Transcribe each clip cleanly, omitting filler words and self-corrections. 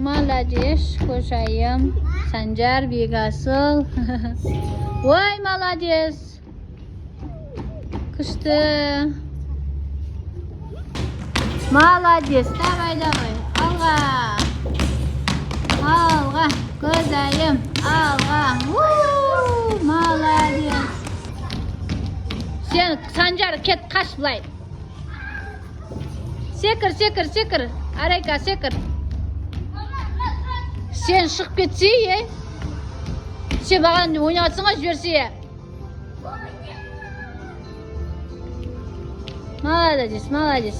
Молодец, Көзайым. Санжар, Бекасыл. Ой, молодец. Күшті. Молодец. Давай, давай. Алға. Алға. Көзайым. Алға. У, молодец. Сен, Санжар, кет, қаш былай. Секір, секір, секір. Арайка, секір. Сен шығып кетсе, е? Сен маған ойнап ғой, жіберсе. Молодец, молодец.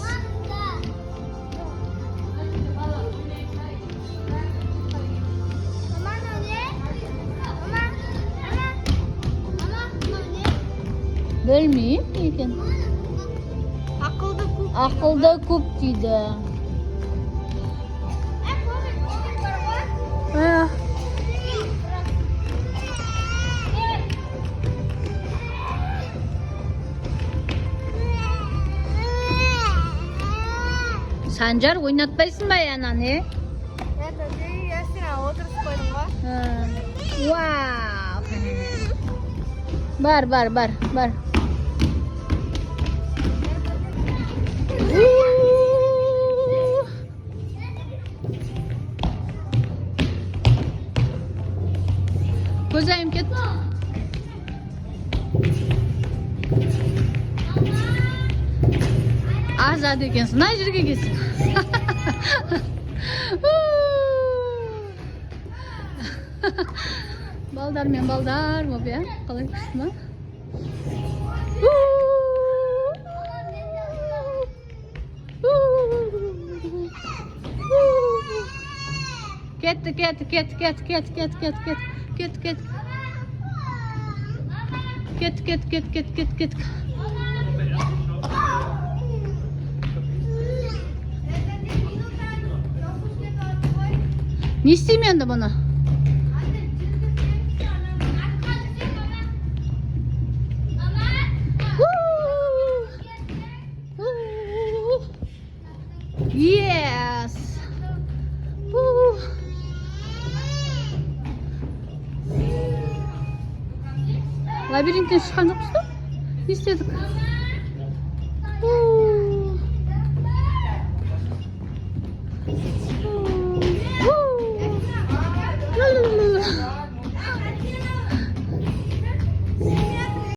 Мама, мынау не? Мама, мама, мама, мынау не? Білмеймін не екен. Ақылды куб. Ақылды куб дейді. Ә, коврик, коврик бар ғой. Ә, Санжар, ойнатпайсың ба ананы, е? Это ты, я сені отырғызып қойдым ғой. Ә, вау. Бар, бар, бар, бар. У. Көзайым кетті. Азат екенсің. Мына жерге келсін. У. Балдар мен балдар болып, иә? Қалай, күшті ма? У. У. У. Кетті, кетті, кетті, кетті, кетті, кетті, кетті, кетті, кетті, кетті. Кетті, кетті, кетті, кетті, кетті, кетті. Это ты минутан автобус кетіп жатыр ғой. Не істеймін енді бұны? Анда жүргізсең, ана атқа түсем, мама. Мама. У. У. Yes. У. Лабиринттен шыққан жоқпыз ба? Не істедік? У.